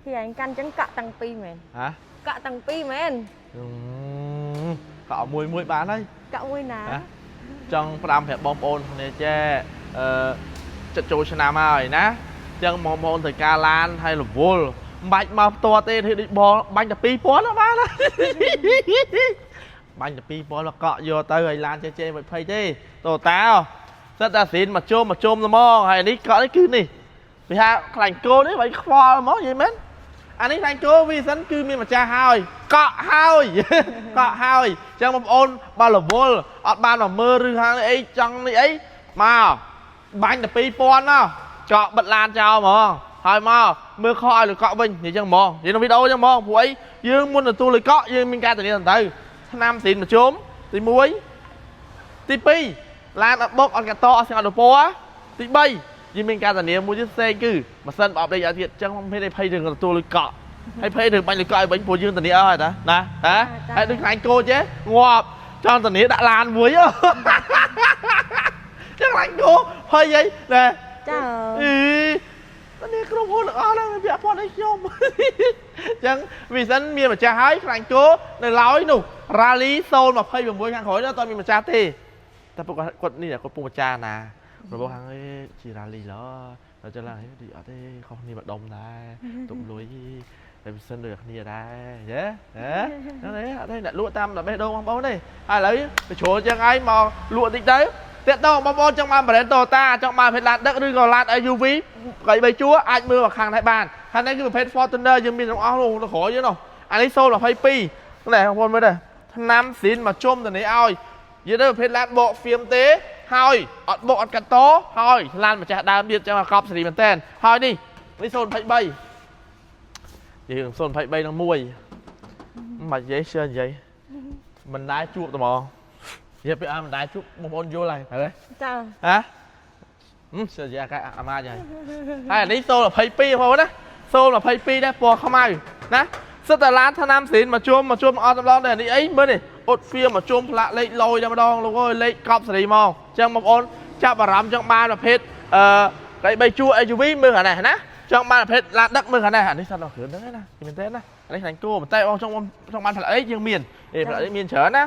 គេឯងកាន់ចឹងកក់តាំងពីមែន ហ៎ កក់តាំងពីមែន កក់មួយមួយបានហើយ កក់មួយណា ហ៎ចង់ផ្ដាំប្រាប់បងប្អូនគ្នាចេះអឺចិត្តចូលឆ្នាំហើយណាចឹងបងប្អូនត្រូវការឡានហើយរវល់មិនបាច់មកផ្ទាល់ទេធ្វើដូចបងបាញ់តែ2000ណាបានណាបាញ់តែ2000មកកក់យកទៅហើយឡានចេះចេះមិនភ័យទេតូតាសិតតែស៊ីនមកជុំមកជុំហ្មងហើយនេះកក់នេះគឺនេះវាថាខ្លាញ់គោនេះបាញ់ខ្វល់ហ្មងនិយាយមែនអានេះខ្លាញ់គោវីសិនគឺមានម្ចាស់ហើយកក់ហើយ កក់ហើយអញ្ចឹងបងប្អូនបើរវល់អត់បានមកមើលឬហាងនេះអីចង់នេះអីមកបាញ់តែ2000មកចកបិទឡានចោលហ្មងហើយមកមើលខុសឲ្យលុយកក់វិញនិយាយចឹងហ្មងនិយាយក្នុងវីដេអូចឹងហ្មងព្រោះអីយើងមុនទទួលលុយកក់យើងមានការធានាទៅឆ្នាំស៊ីនប្រជុំទី1ទី2ឡានអត់បុកអត់កាតអត់ស្ងអត់ពណ៌ទី3យើងមានការធានាមួយទៀតផ្សេងគឺម៉ាស៊ីនបអបដេកឲ្យទៀតអញ្ចឹងភេទឯភ័យរឿងទទួលលុយកក់ហើយភ័យរឿងបាញ់លុយកក់ឲ្យវិញព្រោះយើងធានាអស់ហើយតាណាហ៎ហើយដូចខ្លាញ់គោចេះងាប់ចង់ធានាដាក់ឡានមួយចឹងខ្លាញ់គោភ័យអីណែ ចា អីតនេះក្រុមហ៊ុនទាំងអស់ហ្នឹងវាពាក់ព័ន្ធអីខ្ញុំ អញ្ចឹងវីសិនមានម្ចាស់ហើយខ្លាញ់គោនៅឡើយនោះ Rally 026ខាងក្រោយនោះអត់មានម្ចាស់ទេតែពួកគាត់គាត់នេះគាត់ពុកម្ចាស់ណារបស់ខាងឯជា Rally ឡដល់ចឹងឡើងហេអត់ទេខុសគ្នាម្ដុំដែរទុកលុយតែវីសិនដូចគ្នាដែរយេហ៎ហ្នឹងទេអត់ទេអ្នកលក់តាមបេះដូងបងប្អូនទេហើយឥឡូវទៅជ្រុលចឹងឯងមកលក់តិចទៅតាក់តងបងប្អូនចង់បាន brand Toyota ចង់បានប្រភេទឡានដឹកឬក៏ឡាន SUV កៃ3ជួរអាចមើលមកខាងនេះបានហើយនេះគឺប្រភេទ Fortuner យើងមានទាំងអស់នោះនៅក្រោយយើងនោះអានេះ022នេះបងប្អូនមើលដែរឆ្នាំស៊ីនមកជុំទៅនេះឲ្យនិយាយទៅប្រភេទឡានបកហ្វៀមទេហើយអត់បកអត់កាត់តហើយឡានម្ចាស់ដើមទៀតចឹងមកកប់សេរីមែនតើហើយនេះនេះ023យើង023នឹងមួយមិនបាច់និយាយជឿនិយាយមិនដែរជួបតែហ្មងនិយាយពីអើមិនដែរជួបបងប្អូនយល់ហើយហើយ ចា ហ៎ហឹមសើយាកាអាម៉ាចហើយហើយអានេះ022បងប្អូនណា022ដែរពណ៌ខ្មៅណាសិតតែឡានថ្នាំស៊ីនមកជុំមកជុំអត់តម្លងដែរនេះអីមើលនេះអ៊ុតហ្វៀមកជុំផ្លាកលេខលយតែម្ដងលោកអើយលេខកប់សេរីមកអញ្ចឹងបងប្អូនចាប់អារម្មណ៍ចង់បានប្រភេទអឺកៃ3ជួរ SUV មើលខាងនេះណាចង់បានប្រភេទឡានដឹកមើលខាងនេះអានេះសិតដល់គ្រឿងហ្នឹងណាមែនទេណាអានេះខ្លាញ់គោប៉ុន្តែបងចង់ចង់បានផ្លាកលេខយើងមានអេផ្លាកលេខមានច្រើនណា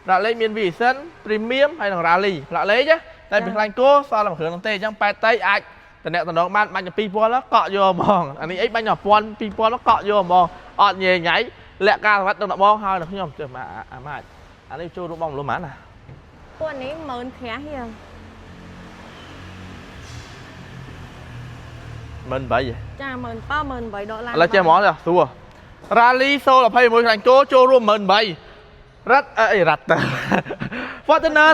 ផ្លាកលេខមាន Vision Premium ហើយនិង Rally ផ្លាកលេខណាតែពីខ្លាញ់គោសល់តែមួយគ្រឿងហ្នឹងទេអញ្ចឹងប៉ែតតៃអាចតំណតំណងបានបាញ់ទៅ2000កក់យកហ្មងអានេះអីបាញ់1000 2000កក់យកហ្មងអត់ញ៉ៃញ៉ៃលាក់ការសម្បត្តិដល់បងហើយដល់ខ្ញុំជិះមកអាម៉ាចអានេះចូលរួមបងមលុំហ្មងណា ពួកនេះ10000ក្រាស់ហៀង មិនបី ចា17000 18000ដុល្លារ ឥឡូវចេះហ្មងសួរ Rally 021ខ្លាញ់គោចូលរួម18000រ៉ាត់អីរ៉ាត់ Fortuner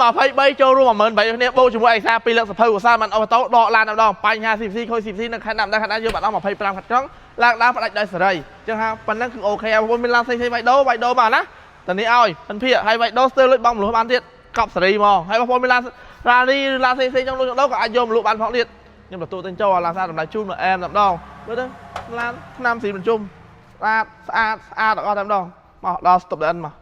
023ចូលរួម18000គ្នាបូកជាមួយឯកសារ2លើកសភៅឧស្សាហ៍បានអូតូដកឡានម្ដងបញ្ហា CVC ខូច CVC នៅខេត្តណាម្ដងខេត្តណាយើងបាត់ដល់25ខេត្តក្រុងឡើងដើមផ្ដាច់ដោយសេរីអញ្ចឹងថាប៉ុណ្ណឹងគឺអូខេបងប្អូនមានឡានផ្សេងៗវាយដូរវាយដូរបានណាតានេះឲ្យមិនភាហើយវាយដូរស្ទើរលុយបងមលុះបានទៀតកប់សេរីហ្មងហើយបងប្អូនមានឡាន Rally ឬឡានផ្សេងៗចង់លក់ចង់ដូរក៏អាចយកមកលក់បានផងទៀតខ្ញុំទទួលទិញចូលឡានស្អាតតម្លៃជូនមកអែមតែម្ដងមើលទៅឡានឆ្នាំស៊ីបញ្ជុំស្អាតស្អាតស្អាតទាំងអស់តែម្ដងមកដល់ stop the end មក